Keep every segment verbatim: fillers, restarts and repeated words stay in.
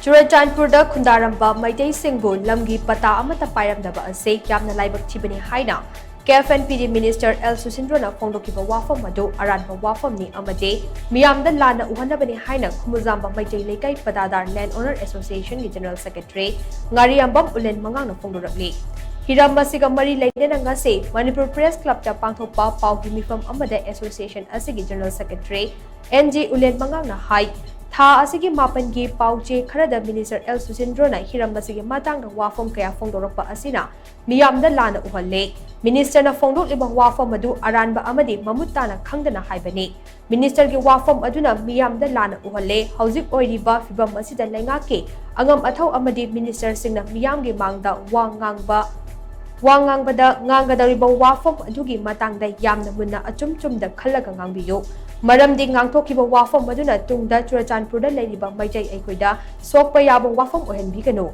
ꯆꯨꯔꯆꯥꯟꯄꯨꯔꯗ ꯈꯨꯟꯗꯥꯔꯝꯕ ꯃꯩꯇꯩꯁꯤꯡꯕꯨ ꯂꯝꯒꯤ ꯄꯇꯥ ꯑꯃꯠꯇ ꯄꯥꯏꯔꯝꯗꯕ ꯑꯁꯤ ꯌꯥꯝꯅ ꯂꯥꯏꯕꯛ ꯊꯤꯕꯅꯤ ꯍꯥꯏꯅ ꯀꯦ ꯑꯦꯐ ꯑꯦꯟ ꯄꯤ ꯗꯤ ꯃꯤꯅꯤꯁꯇꯔ ꯑꯦꯜ ꯁꯨꯁꯤꯟꯗ꯭ꯔꯣꯅ ꯐꯣꯡꯗꯣꯛꯈꯤꯕ ꯋꯥꯐꯝ ꯑꯗꯨ ꯑꯔꯥꯟꯕ ꯋꯥꯐꯝꯅꯤ ꯑꯃꯗꯤ ꯃꯤꯌꯥꯝꯗ ꯂꯥꯟꯅ ꯎꯍꯟꯅꯕꯅꯤ ꯍꯥꯏꯅ ꯈꯨꯃꯨꯖꯥꯝꯕ ꯃꯩꯇꯩ ꯂꯩꯀꯥꯏ ꯄꯇꯥꯗꯥꯔ ꯂꯦꯟ ꯑꯣꯅꯔ ꯑꯦꯁꯣꯁꯤꯌꯦꯁꯟꯒꯤ ꯖꯦꯅꯔꯦꯜ ꯁꯦꯀ꯭ꯔꯦꯇꯔꯤ ꯉꯥꯔꯤꯌꯥꯝꯕꯝ ꯎꯂꯦꯟ ꯃꯉꯥꯡꯅ ꯐꯣꯡꯗꯣꯔꯛꯂꯤ꯫ ꯍꯤꯔꯝ ꯑꯁꯤꯒ ꯃꯔꯤ ꯂꯩꯅꯅ ꯉꯁꯤ ꯃꯅꯤꯄꯨꯔ ꯄ꯭ꯔꯦꯁ ꯀ꯭ꯂꯕꯇ ꯄꯥꯡꯊꯣꯛꯄ ꯄꯥꯎꯒꯤ ꯃꯤꯐꯝ ꯑꯃꯗ ꯑꯦꯁꯣꯁꯤꯌꯦꯁꯟ ꯑꯁꯤꯒꯤ ꯖꯦꯅꯔꯦꯜ ꯁꯦꯀ꯭ꯔꯦꯇꯔꯤ ꯑꯦꯟ ꯖꯤ ꯎꯂꯦꯟ ꯃꯉꯥꯡꯅ ꯍꯥꯏ, ꯊꯥ ꯑꯁꯤꯒꯤ ꯃꯥꯄꯟꯒꯤ ꯄꯥꯎ ꯆꯦ ꯈꯔꯗ ꯃꯤꯅꯤꯁꯇꯔ ꯑꯦꯜ ꯁꯨꯁꯤꯟꯗ꯭ꯔꯣꯅ ꯍꯤꯔꯝ ꯑꯁꯤꯒꯤ ꯃꯇꯥꯡꯗ ꯋꯥꯐꯝ ꯀꯌꯥ ꯐꯣꯡꯗꯣꯔꯛꯄ ꯑꯁꯤꯅ ꯃꯤꯌꯥꯝꯗ ꯂꯥꯟꯅ ꯎꯍꯜꯂꯦ꯫ ꯃꯤꯅꯤꯁꯇꯔꯅ ꯐꯣꯡꯗꯣꯛꯂꯤꯕ ꯋꯥꯐꯝ ꯑꯗꯨ ꯑꯔꯥꯟꯕ ꯑꯃꯗꯤ ꯃꯃꯨꯠ ꯇꯥꯅ ꯈꯪꯗꯅ ꯍꯥꯏꯕꯅꯤ꯫ ꯃꯤꯅꯤꯁꯇꯔꯒꯤ ꯋꯥꯐꯝ ꯑꯗꯨꯅ ꯃꯤꯌꯥꯝꯗ ꯂꯥꯟꯅ ꯎꯍꯜꯂꯦ꯫ ꯍꯧꯖꯤꯛ ꯑꯣꯏꯔꯤꯕ ꯐꯤꯚꯝ ꯑꯁꯤꯗ ꯂꯩꯉꯥꯛꯀꯤ ꯑꯉꯝ ꯑꯊꯧ ꯑꯃꯗꯤ ꯃꯤꯅꯤꯁꯇꯔꯁꯤꯡꯅ ꯃꯤꯌꯥꯝꯒꯤ ꯃꯥꯡꯗ ꯋꯥ ꯉꯥꯡꯕ, ꯋꯥ ꯉꯥꯡꯕꯗ ꯉꯥꯡꯒꯗꯧꯔꯤꯕ ꯋꯥꯐꯝ ꯑꯗꯨꯒꯤ ꯃꯇꯥꯡꯗ ꯌꯥꯝꯅ ꯃꯨꯟꯅ ꯑꯆꯨꯝ ꯆꯨꯝꯗ ꯈꯜꯂꯒ ꯉꯥꯡꯕꯤꯌꯨ꯫ ꯃꯔꯝꯗꯤ ꯉꯥꯡꯊꯣꯛꯈꯤꯕ ꯋꯥꯐꯝ ꯑꯗꯨꯅ ꯇꯨꯡꯗ ꯆꯨꯔꯆꯥꯟꯄꯨꯔꯗ ꯂꯩꯔꯤꯕ ꯃꯩꯇꯩ ꯑꯩꯈꯣꯏꯗ ꯁꯣꯛꯄ ꯌꯥꯕ ꯋꯥꯐꯝ ꯑꯣꯏꯍꯟꯕꯤꯒꯅꯨ꯫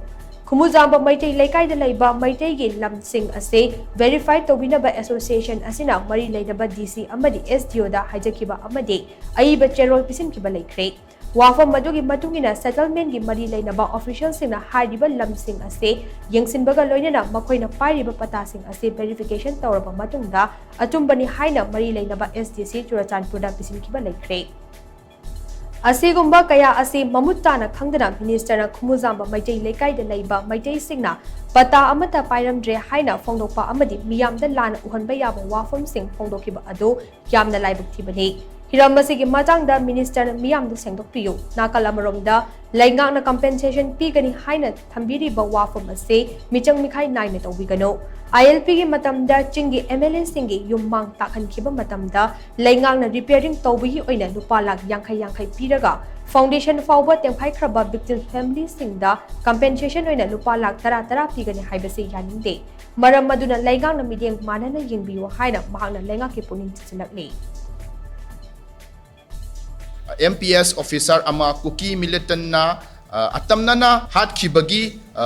ꯈꯨꯃꯨꯖꯥꯝꯕ ꯃꯩꯇꯩ ꯂꯩꯀꯥꯏꯗ ꯂꯩꯕ ꯃꯩꯇꯩꯒꯤ ꯂꯝꯁꯤꯡ ꯑꯁꯤ ꯚꯦꯔꯤꯐꯥꯏ ꯇꯧꯕꯤꯅꯕ ꯑꯦꯁꯣꯁꯤꯌꯦꯁꯟ ꯑꯁꯤꯅ ꯃꯔꯤ ꯂꯩꯅꯕ ꯗꯤ ꯁꯤ ꯑꯃꯗꯤ ꯑꯦꯁ ꯗꯤ ꯑꯣꯗ ꯍꯥꯏꯖꯈꯤꯕ ꯑꯃꯗꯤ ꯑꯏꯕ ꯆꯦꯔꯣꯜ ꯄꯤꯁꯤꯟꯈꯤꯕ ꯂꯩꯈ꯭ꯔꯦ꯫ ꯋꯥꯐꯝ ꯑꯗꯨꯒꯤ ꯃꯇꯨꯡ ꯏꯟꯅ ꯁꯦꯇꯜꯃꯦꯟꯒꯤ ꯃꯔꯤ ꯂꯩꯅꯕ ꯑꯣꯐꯤꯁꯤꯌꯦꯜꯁꯤꯡꯅ ꯍꯥꯏꯔꯤꯕ ꯂꯝꯁꯤꯡ ꯑꯁꯤ ꯌꯦꯡꯁꯤꯟꯕꯒ ꯂꯣꯏꯅꯅ ꯃꯈꯣꯏꯅ ꯄꯥꯏꯔꯤꯕ ꯄꯇꯥꯁꯤꯡ ꯑꯁꯤ ꯚꯦꯔꯤꯐꯤꯀꯦꯁꯟ ꯇꯧꯔꯕ ꯃꯇꯨꯡꯗ ꯑꯆꯨꯝꯕꯅꯤ ꯍꯥꯏꯅ ꯃꯔꯤ ꯂꯩꯅꯕ ꯑꯦꯁ ꯗꯤ ꯁꯤ ꯆꯨꯔꯆꯥꯟꯄꯨꯔꯗ ꯄꯤꯁꯤꯟꯈꯤꯕ ꯂꯩꯈ꯭ꯔꯦ꯫ ꯑꯁꯤꯒꯨꯝꯕ ꯀꯌꯥ ꯑꯁꯤ ꯃꯃꯨꯠ ꯇꯥꯅ ꯈꯪꯗꯅ ꯃꯤꯅꯤꯁꯇꯔꯅ ꯈꯨꯃꯨꯖꯥꯝꯕ ꯃꯩꯇꯩ ꯂꯩꯀꯥꯏꯗ ꯂꯩꯕ ꯃꯩꯇꯩꯁꯤꯡꯅ ꯄꯇꯥ ꯑꯃꯠꯇ ꯄꯥꯏꯔꯝꯗ꯭ꯔꯦ ꯍꯥꯏꯅ ꯐꯣꯡꯗꯣꯛꯄ ꯑꯃꯗꯤ ꯃꯤꯌꯥꯝꯗ ꯂꯥꯟꯅ ꯎꯍꯟꯕ ꯌꯥꯕ ꯋꯥꯐꯝꯁꯤꯡ ꯐꯣꯡꯗꯣꯛꯈꯤꯕ ꯑꯗꯨ ꯌꯥꯝꯅ ꯂꯥꯏꯕꯛ ꯊꯤꯕꯅꯤ꯫ ꯍꯤꯔꯝ ꯑꯁꯤꯒꯤ ꯃꯇꯥꯡꯗ ꯃꯤꯅꯤꯁꯇꯔꯅ ꯃꯤꯌꯥꯝꯗ ꯁꯦꯡꯗꯣꯛꯄꯤꯌꯨ꯫ ꯅꯥꯀꯜ ꯑꯃꯔꯣꯝꯗ ꯂꯩꯉꯥꯛꯅ ꯀꯝꯄꯦꯟꯁꯦꯁꯟ ꯄꯤꯒꯅꯤ ꯍꯥꯏꯅ ꯊꯝꯕꯤꯔꯤꯕ ꯋꯥꯐꯝ ꯑꯁꯤ ꯃꯤꯆꯪ ꯃꯤꯈꯥꯏ ꯅꯥꯏꯅ ꯇꯧꯕꯤꯒꯅꯨ꯫ ꯑꯥꯏ ꯑꯦꯜ ꯄꯤꯒꯤ ꯃꯇꯝꯗ ꯆꯤꯡꯒꯤ ꯑꯦꯝ ꯑꯦꯜ ꯑꯦꯁꯤꯡꯒꯤ ꯌꯨꯝ ꯃꯥꯡ ꯇꯥꯛꯍꯟꯈꯤꯕ ꯃꯇꯝꯗ ꯂꯩꯉꯥꯛꯅ ꯔꯤꯄꯤꯌꯥꯔꯤꯡ ꯇꯧꯕꯒꯤ ꯑꯣꯏꯅ ꯂꯨꯄꯥ ꯂꯥꯈ ꯌꯥꯡꯈꯩ ꯌꯥꯡꯈꯩ ꯄꯤꯔꯒ ꯐꯥꯎꯟꯗꯦꯁꯟ ꯐꯥꯎꯕ ꯇꯦꯝꯈꯥꯏꯈ꯭ꯔꯕ ꯚꯤꯛꯇꯤꯝ ꯐꯦꯃꯤꯂꯤꯁꯤꯡꯗ ꯀꯝꯄꯦꯟꯁꯦꯁꯟ ꯑꯣꯏꯅ ꯂꯨꯄꯥ ꯂꯥꯈ ꯇꯔꯥ ꯇꯔꯥ ꯄꯤꯒꯅꯤ ꯍꯥꯏꯕꯁꯤ ꯌꯥꯅꯤꯡꯗꯦ꯫ ꯃꯔꯝ ꯑꯗꯨꯅ ꯂꯩꯉꯥꯛꯅ ꯃꯤꯠꯌꯦꯡ ꯃꯥꯟꯅꯅ ꯌꯦꯡꯕꯤꯌꯨ ꯍꯥꯏꯅ ꯃꯍꯥꯛꯅ ꯂꯩꯉꯥꯛꯀꯤ ꯄꯨꯛꯅꯤꯡ ꯆꯤꯡꯁꯤꯜꯂꯛꯂꯤ꯫ ꯑꯦꯝ ꯄꯤ ꯑꯦꯁ ꯑꯣꯐꯤꯁꯥꯔ ꯑꯃ ꯀꯨꯀꯤ ꯃꯤꯂꯤꯇꯟꯅ, ꯑ, ꯑꯇꯝꯅꯅ ꯍꯥꯠꯈꯤꯕꯒꯤ, ꯑ,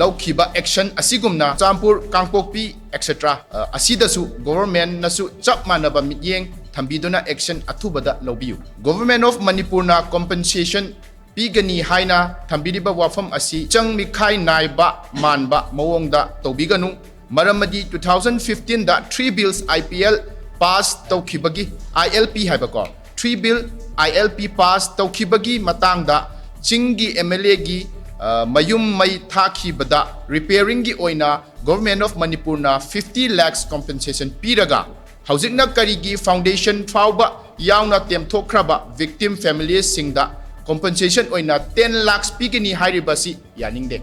ꯂꯧꯈꯤꯕ ꯑꯦꯛꯁꯟ ꯑꯁꯤꯒꯨꯝꯅ ꯆꯨꯔꯆꯥꯟꯄꯨꯔ ꯀꯥꯡꯄꯣꯛꯄꯤ ꯑꯦꯛꯁꯦꯇ꯭ꯔꯥ, ꯑ, ꯑꯁꯤꯗꯁꯨ ꯒꯣꯚꯔꯟꯃꯦꯟꯠꯅꯁꯨ ꯆꯞ ꯃꯥꯟꯅꯕ ꯃꯤꯠꯌꯦꯡ ꯊꯝꯕꯤꯗꯨꯅ ꯑꯦꯛꯁꯟ ꯑꯊꯨꯕꯗ ꯂꯧꯕꯤꯌꯨ꯫ ꯒꯣꯚꯔꯟꯃꯦꯟꯠ ꯑꯣꯐ ꯃꯅꯤꯄꯨꯔꯅ ꯀꯣꯝꯄꯦꯟꯁꯦꯁꯟ ꯄꯤꯒꯅꯤ ꯍꯥꯏꯅ ꯊꯝꯕꯤꯔꯤꯕ ꯋꯥꯐꯝ ꯑꯁꯤ ꯆꯪ ꯃꯤꯈꯥꯏ ꯅꯥꯏꯕ ꯃꯥꯟꯕ ꯃꯑꯣꯡꯗ ꯇꯧꯕꯤꯒꯅꯨ꯫ ꯃꯔꯝꯗꯤ two thousand fifteen the three bills I P L pass ꯇꯧꯈꯤꯕꯒꯤ, I L P ꯍꯥꯏꯕꯀꯣ, three bill I L P pass ꯇꯧꯈꯤꯕꯒꯤ ꯃꯇꯥꯡꯗ ꯆꯤꯡꯒꯤ M L A ꯒꯤ, ꯑ, ꯃꯌꯨꯝ ꯃꯩ ꯊꯥꯈꯤꯕꯗ repairing ꯒꯤ ꯑꯣꯏꯅ Government of Manipur ꯅ fifty lakhs compensation ꯄꯤꯔꯒ, ꯍꯧꯖꯤꯛꯅ ꯀꯔꯤꯒꯤ foundation ꯐꯥꯎꯕ ꯌꯥꯎꯅ ꯇꯦꯝꯊꯣꯛꯈ꯭ꯔꯕ victim families ꯁꯤꯡꯗ compensation ꯑꯣꯏꯅ ten lakhs ꯄꯤꯒꯅꯤ ꯍꯥꯏꯔꯤꯕꯁꯤ ꯌꯥꯅꯤꯡꯗꯦ꯫